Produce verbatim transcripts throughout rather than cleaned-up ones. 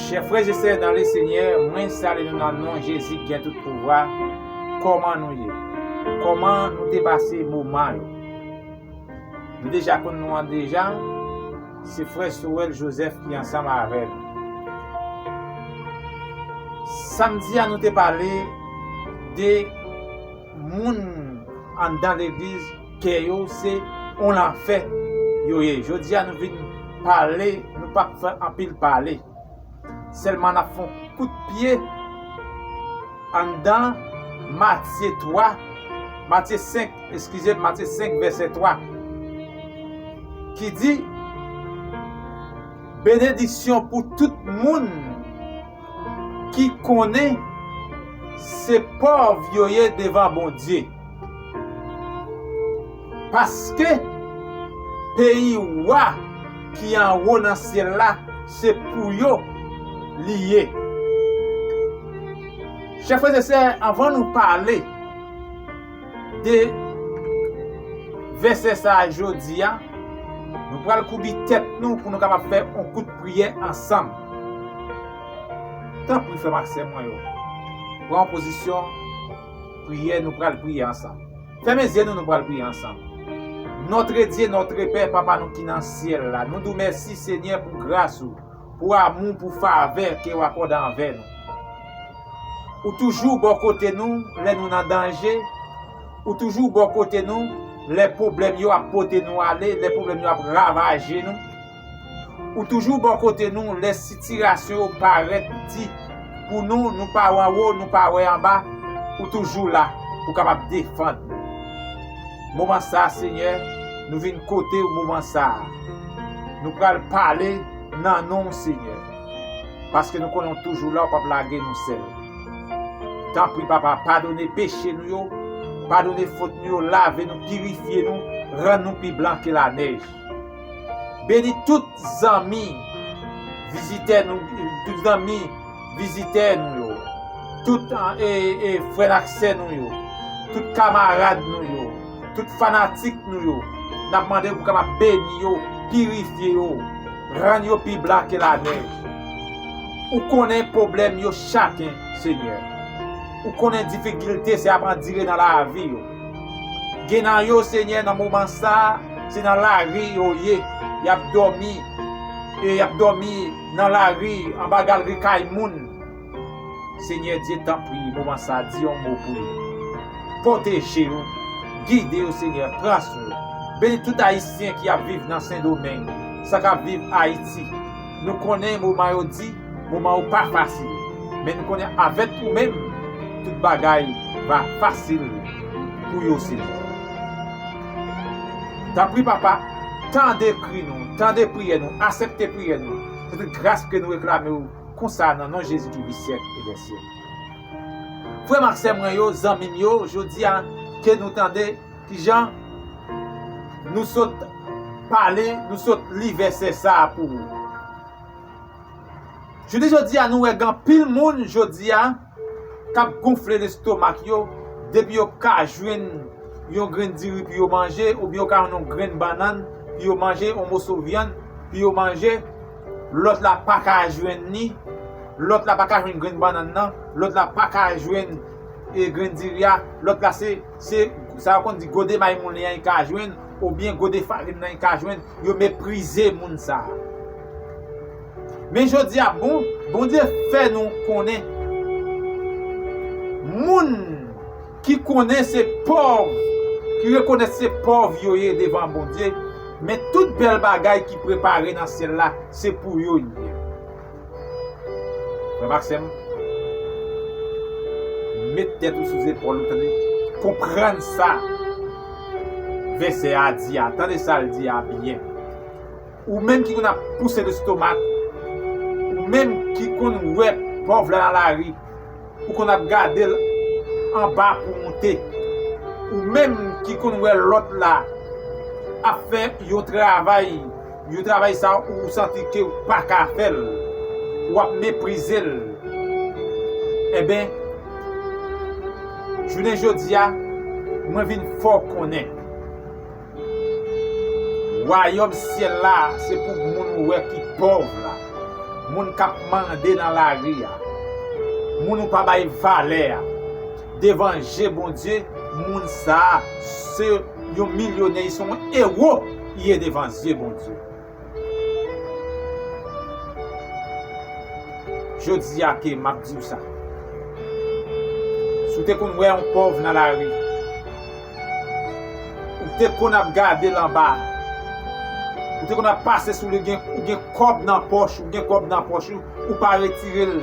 Chè frè e sè nan le Senyè, mwen salye nou nan non Jezi ki gen tout pouvwa. Kòman nou ye? Kòman nou te pase moman yo? Nou deja konn nou an deja, se frè Sorel Joseph ki ansanm avè nou. Samdi a, nou te pale de moun anndan legliz, kè yo se yon lanfè yo ye. Jodi a, nou vin pale, nou p ap fè anpil pale. Sèlman n ap fè yon kout pye anndan Matye twa, Matye senk, eskize m, Matye senk, vèsè twa, ki di, benediksyon pou tout moun ki konnen se pòv yo ye devan Bondye. Paske peyi Wa ki anwo nan syèl la, se pou yo li ye. Chè frè e sè, anvan nou pale de vèsè sa a jodi a, nou pral koubi tèt nou pou nou kapab fè yon kout priyè ansanm. Tanpri, frè m ak sè mwen yo, pran yon pozisyon priyè, nou pral priye ansanm. Fèmen zye nou, nou pral priye ansanm. Notre Dieu, notre Père, Papa nou ki nan syèl la, nou di w mèsi, Senyè, pou gras ou, pou amou, pou favè ke w akòde anvè nou. Ou toujou bò kote nou lè nou nan danje. Ou toujou bò kote nou lè pwoblèm yo ap pote nou ale, lè pwoblèm yo ap ravaje nou. Ou toujou bò kote nou lè sitiyasyon yo parèt di pou nou, nou pa wè anwo, nou pa wè anba. Ou toujou la pou kapab defann nou. Moman sa a, Senyè, nou vin kote w moman sa a. Nou pral pale nan non w, Senyè. Paske nou konnen w toujou la, w p ap lage nou sèl. Tanpri, Papa, padone peche nou yo, padone fot nou yo, lave nou, pirifye nou, rann nou pi blan ke lanèj. Beni tout zanmi vizitè nou, tout zanmi vizitè nou yo, tout e, e, frè n ak sè nou yo, tout kamarad nou yo, tout fanatik nou yo, n ap mande pou kapab beni yo, pirifye yo, rann yo pi blan ke lanèj. Ou konnen pwoblèm yo chaken, Senyè. Ou konnen difikilte se ap andire nan lavi yo. Gen nan yo, Senyè, nan moman sa a, se nan lari yo ye. Y ap dòmi, e y ap dòmi nan lari, anba galri kay moun. Senyè Dye, tanpri, moman sa a, di yon mo pou yo. Pwoteje yo, gide yo, Senyè, pran swen yo. Beni tout Ayisyen ki ap viv nan Sendomeng, sa k ap viv Ayiti. Nou konnen moman yo di, moman yo pa fasil. Men nou konnen avèk ou menm, tout bagay va fasil pou yo, Senyè. Tanpri, Papa, tande kri nou, tande priyè nou, aksepte priyè nou. Se tout gras ke nou reklame w konsa nan non Jezi ki viv syèk e dè syèk. Frè m ak sè mwen yo, zanmi m yo, jodi a, ke nou tande kijan nou sot pale, nou sot li vèsè sa a pou ou. Jounen jodi a, nou wè gen anpil moun jodi a k ap gonfle lestomak yo, depi yo ka jwenn yon grenn diri pou yo manje, oubyen yo ka jwenn yon grenn bannann pou yo manje, yon moso vyann pou yo manje, lòt la pa ka jwenn li, lòt la pa ka jwenn grenn bannann nan, lòt la pa ka jwenn e grenn diri a, lòt la se, se sa yo konn di gode may moulen an li ka jwenn, oubyen gode farin nan li ka jwenn, yo meprize moun sa a. Men jodi a, bon, Bondye fè nou konnen, moun ki konnen se pòv, ki rekonèt se pòv yo ye devan Bondye, men tout bèl bagay ki prepare nan syèl la, se pou yo li ye. Frè m ak sè m, met tèt ou sou zepòl ou, tande, konprann sa vèsè a di a, tande sa l di a byen. Ou menm ki konn ap pouse lestomak, ou menm ki konn wè pòv la nan lari, ou konn ap gade l anba pou moute, ou menm ki konn wè lòt la ap fè yon travay, yon travay sa ou santi ke ou pa ka fè l, w ap meprize l, enben, jounen jodi a, mwen vin fè w konnen. Wayòm syèl la, se pou moun ou wè ki pòv la. Moun k ap mande nan lari a, moun ou pa bay valè a, devan je Bondye, moun sa a se yon milyonè, se yon ewo li ye devan je Bondye. Jodi a ke m ap di w sa. Si w te konn wè yon pòv nan lari, ou te konn ap gade l anba, ou te konn ap pase sou li, gen, ou gen kòb nan pòch, ou gen kòb nan pòch ou, ou pa retire l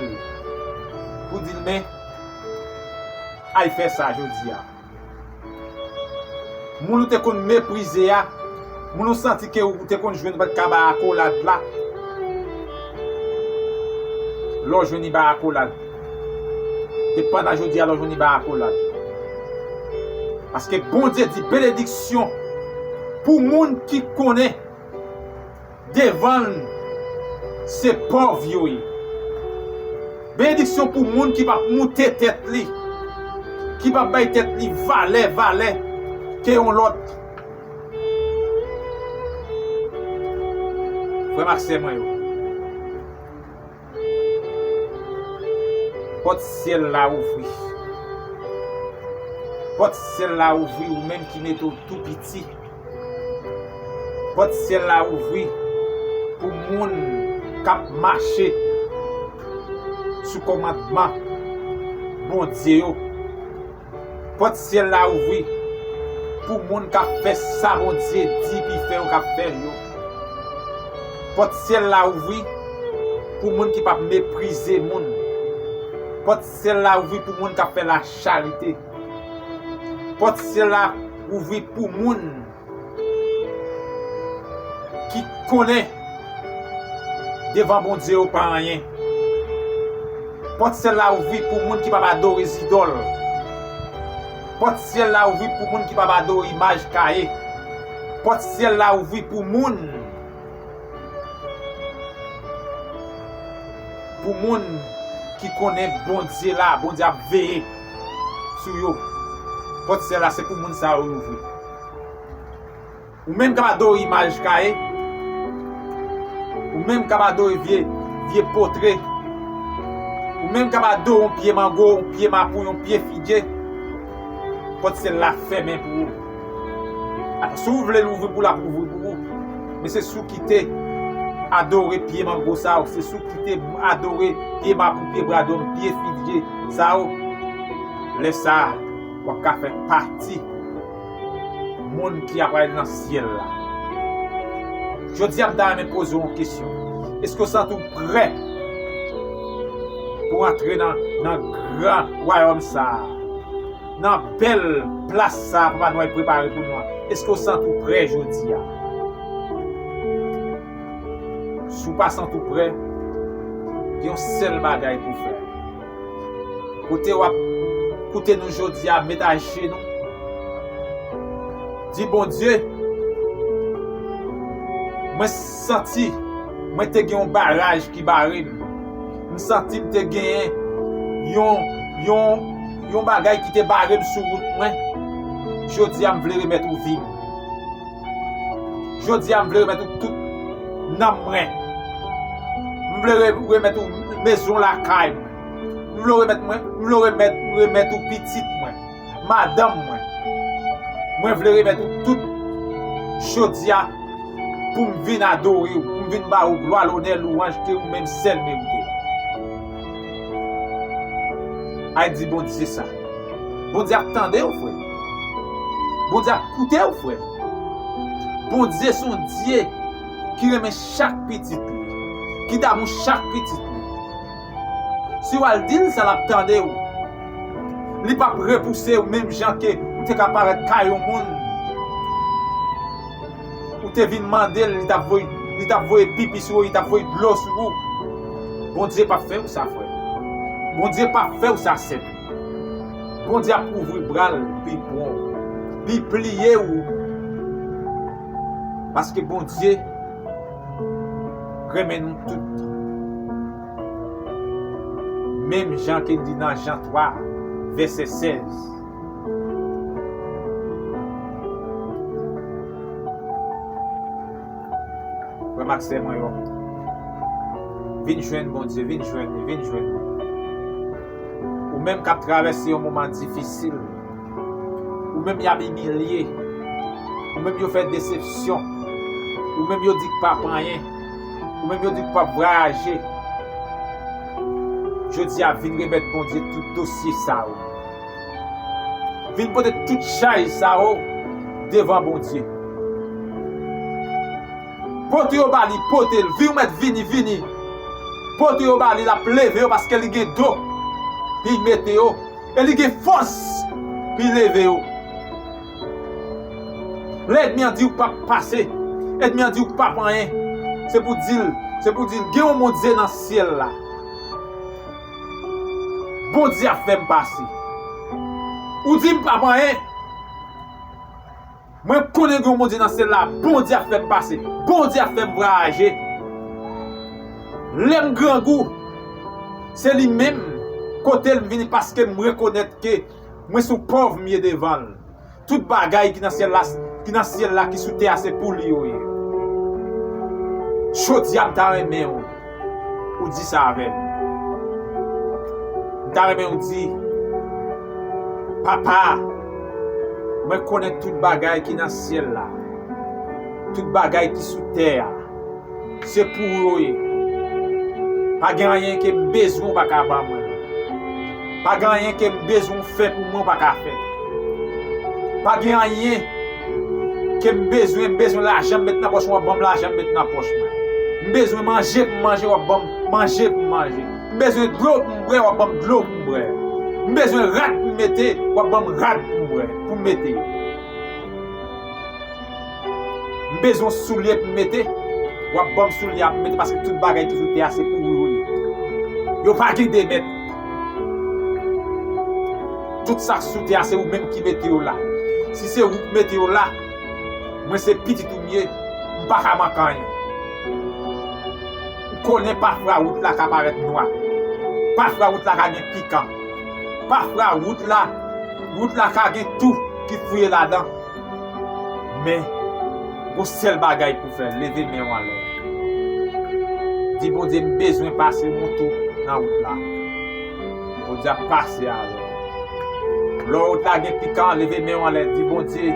pou di l, men, al fè sa jodi a. Moun ou te konn meprize a, moun ou santi ke ou te konn jwenn pa t ka bay akolad la, lè w jwenn li bay akolad. Depi pandan jodi a, lè w jwenn li bay akolad. Paske Bondye di benediksyon pou moun ki konnen devan l se pòv yo ye. Benediksyon pou moun ki p ap moute tèt li, ki p ap bay tèt li valè, valè ke yon lòt. Frè m ak sè mwen yo, pòt syèl la ouvri. Pòt syèl la ouvri, ou menm ki mete w tou piti. Pòt syèl la ouvri pou moun k ap mache sou kòmandman Bondye yo. Pòt syèl la ouvri pou moun k ap fè sa Bondye di pou fè yo, k ap fè l yo. Pòt syèl la ouvri pou moun ki p ap meprize moun. Pòt syèl la ouvri pou moun k ap fè lacharite. Pòt syèl la ouvri pou moun ki konnen devan Bondye yo pa anyen. Pòt syèl la ouvri pou moun ki p ap adore zidòl. Pòt syèl la ouvri pou moun ki p ap adore imaj taye. Pòt syèl la ouvri pou moun, pou moun ki konnen Bondye la, Bondye ap veye sou yo. Pòt syèl la, se pou moun sa yo l ouvri. Ou menm k ap adore imaj taye, ou menm k ap adore vye, vye potre, ou menm k ap adore yon pye mango, yon pye mapou, yon pye fidye, pòt syèl la fèmen pou ou. Atò, si w vle l ouvri pou l, l ap ouvri pou ou. Men se si w kite adore pye mango sa yo, se si w kite adore pye mapou, pye bradòm, pye fidye sa yo, lè sa a, w ap ka fè pati moun ki ap al nan syèl la. Jodi a, m ta renmen poze w yon kesyon. Èske w santi w prè pou w antre nan, nan gran wayòm sa a, nan bèl plas sa a Papa Nwèl prepare pou nou an? Èske w santi w prè jodi a? Si w pa santi w prè, gen yon sèl bagay pou w fè. Kote w ap koute nou jodi a, met ajenou. Di, Bondye, mwen santi mwen te gen yon baraj ki bare m. M santi m te genyen yon, yon, yon bagay ki te bare m sou wout mwen. Jodi a, m vle remèt ou vi m. Jodi a, m vle remèt ou tout nanm mwen. M vle re-, remèt ou mezon lakay mwen. M vle remèt mwen, m vle remèt, remèt ou pitit mwen, madanm mwen. Mwen vle remèt ou tout jodi a pou m vin adore w, pou m vin ba ou glwa, lonè, lwanj ke ou menm sèl merite. Ay di Bondye sa. Bondye ap tande w, frè. Bondye ap koute w, frè. Bondye se yon Dye ki renmen chak pitit li, ki damou chak pitit li. Si w al di l sa, l ap tande w. Li p ap repouse w menm jan ke ou te ka parèt kay yon moun. Ou te vin mande l, li t ap voye, li t ap voye pipi sou ou, li t ap voye dlo sou ou. Bondye p ap fè w sa, frè. Bondye p ap fè w sa, sè m. Bondye ap ouvri bra l, li pran w, li pliye w. Paske Bondye renmen nou tout. Menm jan ke l di nan Jan twa, vèsè sèz. Frè m ak sè mwen yo, Vin jwenn Bondye, vin jwenn li, vin jwenn li. Ou menm k ap travèse yon moman difisil, ou menm y ap imilye, ou menm yo fè desepsyon, ou menm yo di k p ap anyen, ou menm yo di k p ap vwayaje. Jodi a, vin remèt Bondye tout dosye sa yo. Vin pote tout chay sa yo devan Bondye. Pote yo ba li, pote l. Vi w mèt vini, vini. Pote yo ba li, l ap leve yo paske li gen do pou l mete yo. E li gen fòs pou l leve yo. Lè ènmi an di w p ap pase, ènmi an di w p ap anyen, se pou di l, se pou di l, gen yon Bondye nan syèl la. Bondye ap fè m pase. Ou di m p ap anyen. Mwen konnen gen yon Bondye nan syèl la. Bondye ap fè m pase. Bondye ap fè m vwayaje. Lè m grangou, se li menm kote l m vini paske m rekonèt ke mwen se yon pòv m ye devan l. Tout bagay ki nan syèl la, ki nan syèl la, ki sou tè a, se pou li yo ye. Jodi a, m ta renmen w, ou di sa avè m. M ta renmen w di, Papa, mwen konnen tout bagay ki nan syèl la, tout bagay ki sou tè a. Se pou ou yo ye. Pa gen anyen ke m bezwen ou pa ka ban mwen. Pa gen anyen ke m bezwen ou fè pou mwen ou pa ka fè. Pa gen anyen ke m bezwen, m bezwen lajan m met nan pòch mwen, w ap ban m lajan m met nan pòch mwen. M bezwen manje pou m manje, w ap ban m manje pou m manje. M bezwen dlo pou m bwè, w ap ban m dlo pou m bwè. M bezwen rad pou m mete, w ap ban m rad pou m bwè, pou m mete. M bezwen soulye pou m mete, w ap ban m soulye a pou m mete, paske tout bagay ki sou tè a se pou ou yo ye. Yo pa gen de mèt. Tout sa k sou tè a se ou menm ki mete yo la. Si se ou k mete yo la, mwen se pitit ou m ye, m pa ka manke anyen. Ou konnen pafwa wout la ka parèt nwa. Pafwa wout la ka gen pikan. Pafwa wout la, wout la ka gen tou ki fouye ladan. Men, gon sèl bagay pou fè, leve men w anlè. Di Bondye, m bezwen pase yon tou nan wout la. Bondye ap pase avè w. Lè wout la gen pikan, leve men w anlè, di Bondye,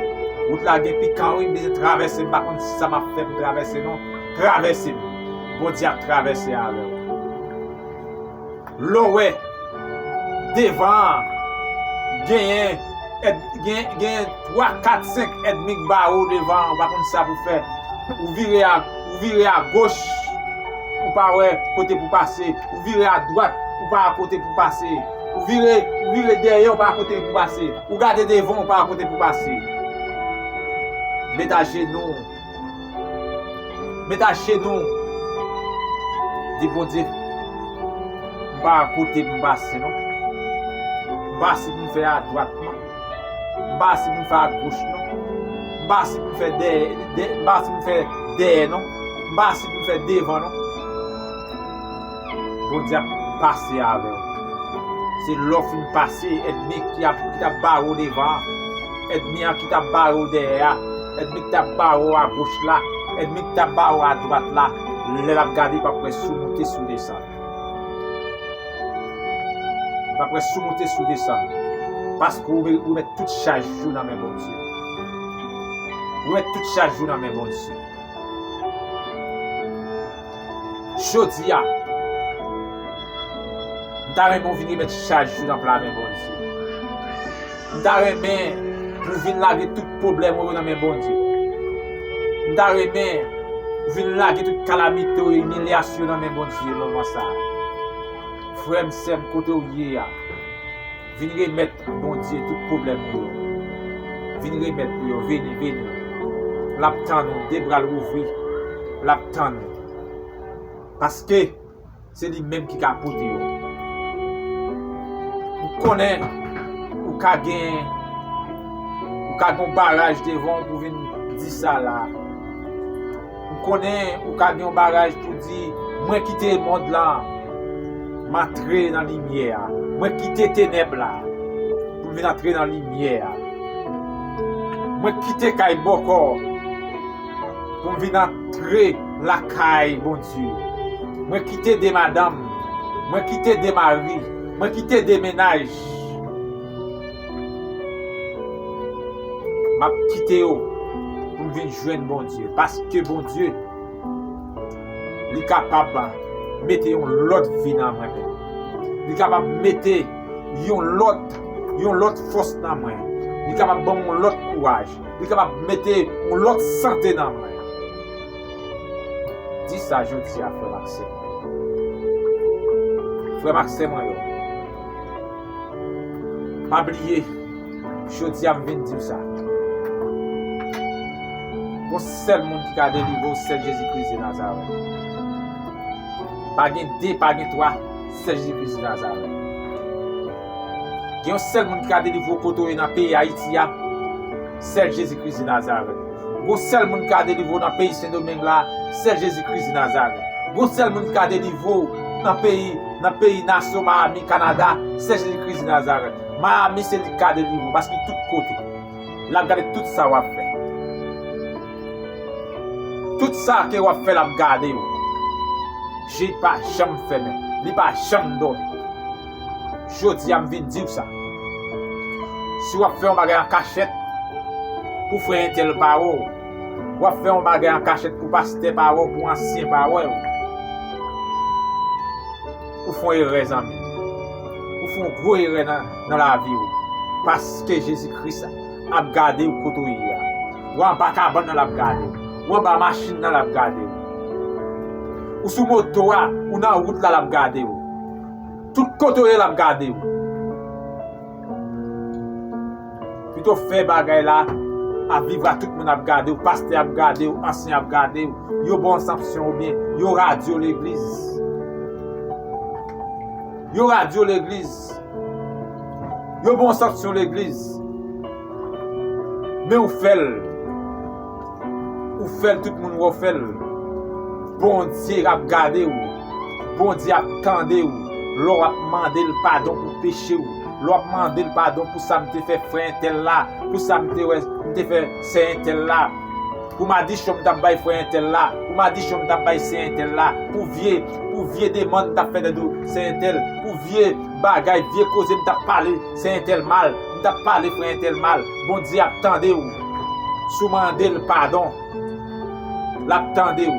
wout la gen pikan wi, m bezwen travèse, m pa konn sa m ap fè pou travèse non. Travèse m. Bondye ap travèse avè w. Lè w wè devan an, genyen, èd- gen, genyen twa, kat, senk ènmi k bare w devan an, ou pa konn sa pou fè. Ou vire a, ou vire agoch, ou pa wè kote pou pase. Ou vire adwat, ou pa wè kote pou pase. Ou vire, ou vire dèyè, ou pa wè kote pou pase. Ou gade devan, ou pa wè kote pou pase. Met ajenou w. Met ajenou w. Di Bondye, m pa wè kote pou m pase non. M pa wè si pou m fè adwat non. M pa wè si pou m fè agoch non. M pa wè si pou m fè dèyè, dè- m pa wè si pou m fè dèyè non. M pa wè si pou m fè devan non. Bondye ap pase avè w. Se lè w fin pase, ènmi ki ap, ki t ap bare w devan an, ènmi an ki t ap bare w dèyè a, ènmi ki t ap bare w agoch la, ènmi ki t ap bare w adwat la, lè l ap gade, l p ap wè si w moute, si w desann. L p ap wè si w moute, si w desann. Paske ou, ou met tout chaj ou nan men Bondye. Ou met tout chaj ou nan men Bondye. Jodi a, m ta renmen w vin remèt chaj ou nan pla men Bondye. M ta renmen pou w vin lage tout pwoblèm ou yo nan men Bondye. M ta renmen pou w vin lage tout kalamite ou yo, imilyasyon nan men Bondye moman sa a. Frè m, sè m, kote w ye a, vin remèt Bondye tout pwoblèm ou yo. Vin remèt li yo, vini, vini. L ap tann ou, de bra l ouvri. L ap tann ou. Paske se li menm ki ka pote yo. M konnen ou ka gen, ou ka gen yon baraj devan w pou vin di sa la. M konnen ou ka gen yon baraj pou di, mwen kite mond lan, m antre nan limyè a. Mwen kite tenèb la pou m vin antre nan limyè a. Mwen kite kay bòkò pou m vin antre lakay Bondye. Mwen kite de madanm, mwen kite de mari, mwen kite de mennaj. M ap kite yo pou m vin jwenn Bondye, paske Bondye, li kapab mete yon lòt vi nan mwen menm. Li kapab mete yon lòt, yon lòt fòs nan mwen. Li kapab ban m yon lòt kouraj. Li kapab mete yon lòt sante nan mwen. Di sa jodi a, frè m ak sè mwen yo. Frè m ak sè mwen yo. Pa bliye, jodi a m vin di w sa. Gon sèl moun ki ka delivre w, sèl Jezi Kris de Nazarèt. Pa gen de, pa gen twa, sèl Jezi Kris de Nazarèt. Gen yon sèl moun ki ka delivre w kote w ye nan peyi Ayiti a, sèl Jezi Kris de Nazarèt. Gon sèl moun ki ka delivre w nan peyi Sendomeng la, sèl Jezi Kris de Nazarèt. Gon sèl moun ki ka delivre w nan peyi, nan peyi Nassau, Miami, Kanada, sèl Jezi Kris de Nazarèt. Miami se li ki ka delivre w, paske tout kote. L ap gade tout sa w ap fè. Tout sa ke w ap fè, l ap gade w. Je pa janm fèmen, li pa janm dòmi. Jodi a, m vin di w sa. Si w ap fè yon bagay an kachèt pou frè entèl pa wè w, w ap fè yon bagay an kachèt pou pastè pa wè w, pou ansyen pa wè w, ou fè yon erè, zanmi. Ou fè yon gwo erè nan, nan lavi w. Paske Jezi Kris ap gade w kote w ye a. Ou anba kabann nan, l ap gade w. Ou anba machin nan, l ap gade w. Ou sou moto a, ou nan wout la, l ap gade w. Tout kote w ye, l ap gade w. Pito fè bagay la ap viv a tout moun ap gade w, pastè ap gade w, ansyen ap gade w, yo ba w sanksyon oubyen yo radi w legliz. Yo radi w legliz. Yo ba w sanksyon legliz. Men ou fè l. Ou fè l, tout moun wè w fè l. Bondye ap gade w. Bondye ap tande w. Lè w ap mande l padon pou peche w. Lè w ap mande l padon pou sa m te fè frè entèl la. Pou sa m te wè, m te fè sè entèl la. Pou madichon m t ap bay frè entèl la. Pou madichon m t ap bay sè entèl la. Pou vye, pou vye demann m t ap fè nan do sè entèl. Pou vye bagay, vye koze m t ap pale sè entèl mal. M t ap pale frè entèl mal. Bondye ap tande w. Si w mande l padon, l ap tande w.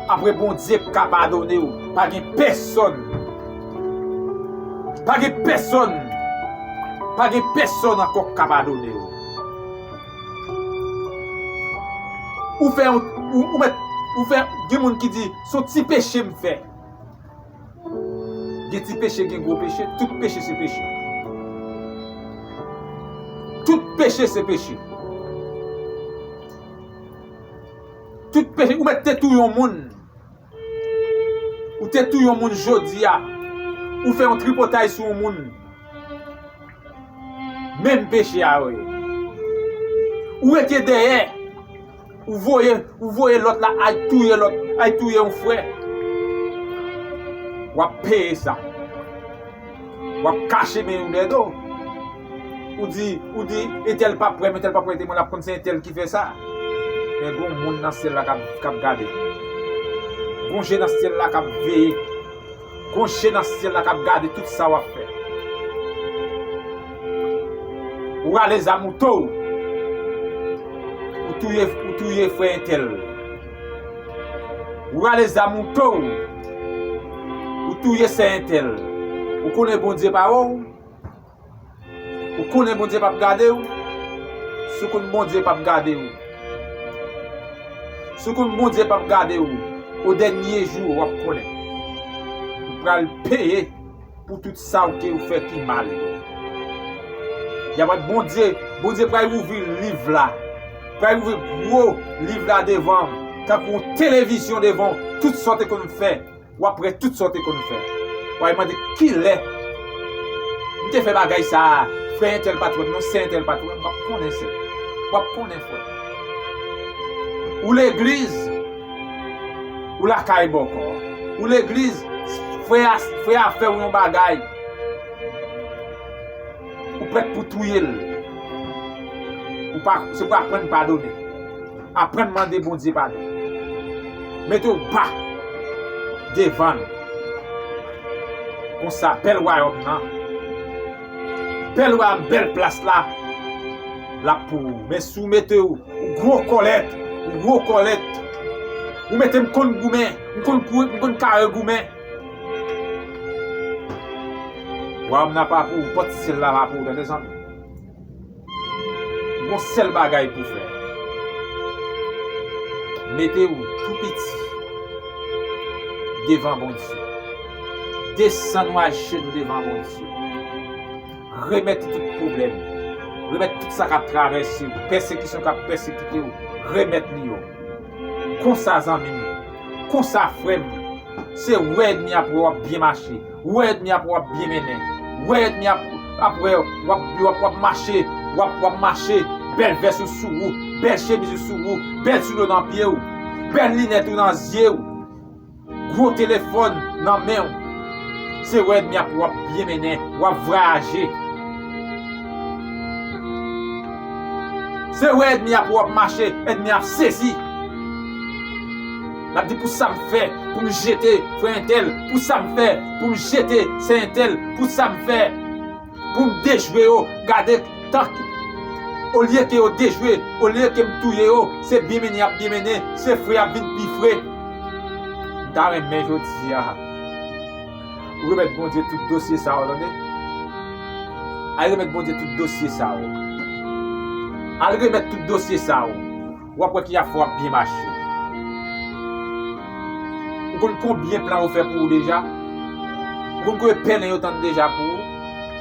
Apre Bondye ka padone w. Pa gen pèsonn. Pa gen pèsonn. Pa gen pèsonn ankò k ka padone w. Ou fè yon, ou, ou mèt, ou fè, gen moun ki di, se yon ti peche m fè. Gen ti peche, gen gwo peche, tout peche se peche. Tout peche se peche. Tout peche, ou mèt te touye yon moun. Ou te touye yon moun jodi a. Ou fè yon tripotay sou yon moun. Menm peche a yo ye. Ou rete dèyè. Ou voye, ou voye lòt la al touye lòt, al touye yon frè. W ap peye sa. W ap kache men w dèyè do. Ou di, ou di, entèl p ap wè m, entèl p ap wè, te mwen l ap konn se entèl ki fè sa. Men gon moun nan syèl la k ap, k ap gade. Gon je nan syèl la k ap veye. Gon je nan syèl la k ap gade tout sa w ap fè. Ou rale zam ou tou. Ou touye, ou touye frè entèl. Ou rale zam ou tou. Ou touye sè entèl. Ou konnen Bondye pa wè w. Ou konnen Bondye p ap gade w? Si w konn Bondye p ap gade w, si w konn Bondye p ap gade w, o dènye jou, w ap konnen. Ou pral peye pou tout sa w ke ou fè ki mal yo. Y ap, Bondye, Bondye pral ouvri liv la. Pral ouvri gwo liv la devan w, tankou yon televizyon devan w, tout sa w te konn fè. W ap wè tout sa w te konn fè. W ap mande kilè m te fè bagay sa a. Frè entèl pa t wè m non, sè entèl pa t wè m. W ap konnen sè. W ap konnen frè. Ou legliz, ou lakay bòkò. Ou legliz, frè a, frè a fè w yon bagay. Ou prèt pou touye l. Ou pa, se pou aprann padone. Aprann mande Bondye padon. Mete w ba. Devan l. Konsa, bèl wayòm nan, bèl wayòm, bèl plas la, l ap pou ou. Men si w mete w, ou gwo kòlèt, ou gwo kòlèt, ou mete m konn goumen, m konn kouri, m konn kare goumen. Wayòm nan pa pou ou, pòt syèl la pa pou ou, tande zanmi. Gon sèl bagay pou fè. Mete w tou piti devan Bondye. Desann w ajenou devan Bondye. Remèt li tout pwoblèm. Remèt tout sa k ap travèse w, pèsekisyon k ap pèsekite w. Remèt li yo. Konsa zanmi m, konsa frè m, se wè ènmi ap wè w ap byen mache, wè ènmi ap wè w ap byen mennen, wè ènmi ap, ap wè w ap, w ap, w ap mache, w ap, w ap mache, bèl vès ou sou ou, bèl chemiz ou sou ou, bèl soulye w nan pye w, bèl linèt ou nan zye w, gwo telefòn nan men w. Se wè ènmi ap wè w ap byen mennen, w ap vwayaje. Se wè ènmi ap wè w ap mache, ènmi ap sezi. L ap di, pou sa m fè pou m jete frè entèl, pou sa m fè pou m jete sè entèl, pou sa m fè pou m dejwe yo. Gade, tank olye ke yo dejwe, olye ke m touye yo, se byen mennen y ap byen mennen, se fre y ap vin pi fre. M ta renmen jodi a ou remèt Bondye tout dosye sa yo, tande. Al remèt Bondye tout dosye sa yo. Al remèt tout dosye sa yo. W ap wè ki afè w ap byen mache. Ou konn konbyen plan yo fè pou ou deja? Ou konn konbyen pèlen yo tann deja pou ou?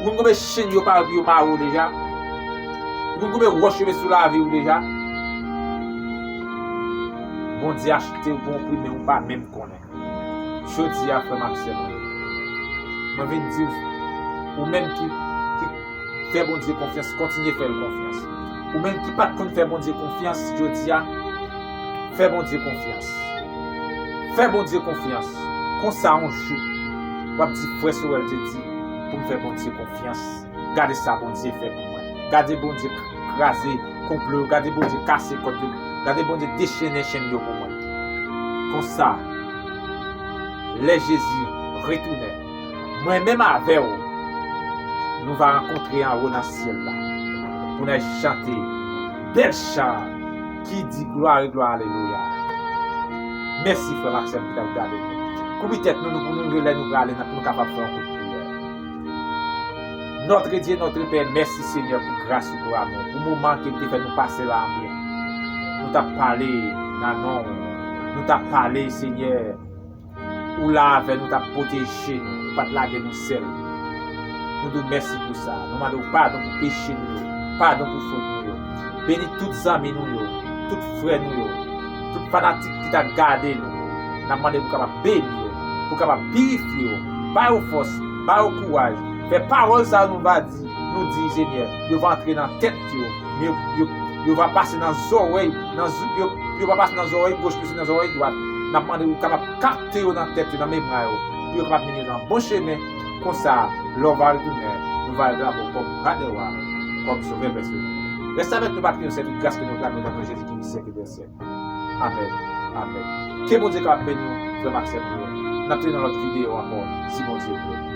Ou konn konbyen chenn yo pare pou yo mare w deja? Ou konn konbyen wòch yo met sou lavi w deja? Bondye achte w pou yon pri men ou pa menm konnen. Jodi a, frè m ak sè mwen, mwen vin di w, ou menm ki, ki fè Bondye konfyans, kontinye fè l konfyans. Ou menm ki pa t konn fè Bondye konfyans, jodi a, fè Bondye konfyans. Fè Bondye konfyans. Konsa, yon jou, w ap di, frè Sorel te di pou m fè Bondye konfyans. Gade sa Bondye fè pou mwen. Gade Bondye k-, kraze konplo yo. Gade Bondye kase kòd yo. Gade Bondye dechennen chenn yo pou mwen. Konsa, lè Jezi retounen, mwen menm avè w, nou va rankontre anwo nan syèl la, pou n al chante bèl chan ki di, glwa, glwa, alelouya. Mèsi, frè m ak sè m ki t ap gade nou. Koubi tèt nou, nou, pou nou rive lè nou prale, pou nou kapab fè yon kout priyè. Notre Dieu, notre Père, mèsi, Senyè, pou gras ou, pou amou, pou moman ke w te fè nou pase la anpil. Nou t ap pale nan non w. Nou t ap pale, Senyè, ou la avè nou, t ap pwoteje nou, ou pa t lage nou sèl. Nou di w mèsi pou sa. Nou mande w padon pou peche nou yo, padon pou fot nou yo. Beni tout zanmi nou yo, tout frè nou yo, tout fanatik ki t ap gade nou. N ap mande pou w kapab beni yo, pou w kapab pirifye yo, ba yo fòs, ba yo kouraj. Fè pawòl sa yo nou va di, nou di, Senyè, yo va antre nan tèt yo, yo, yo, yo va pase nan zòrèy, nan zo-, yo, yo va pase nan zòrèy goch, plis nan zòrèy dwat. N ap mande w kapab kapte yo nan tèt yo, nan memwa yo, pou yo kapab mennen yo nan bon chemen. Konsa, lè w va retounen, nou va reklame w kòm Wa dè wa, kòm Sovè pèsonèl. Reste avèk nou, pa kite nou sèvi gras ke nou reklame nan non Jezi ki viv syèk e dè syèk. Amèn. Amèn. Ke Bondye kapab beni w, frè m ak sè m yo. N ap tounen nan lòt videyo ankò, si Bondye vle.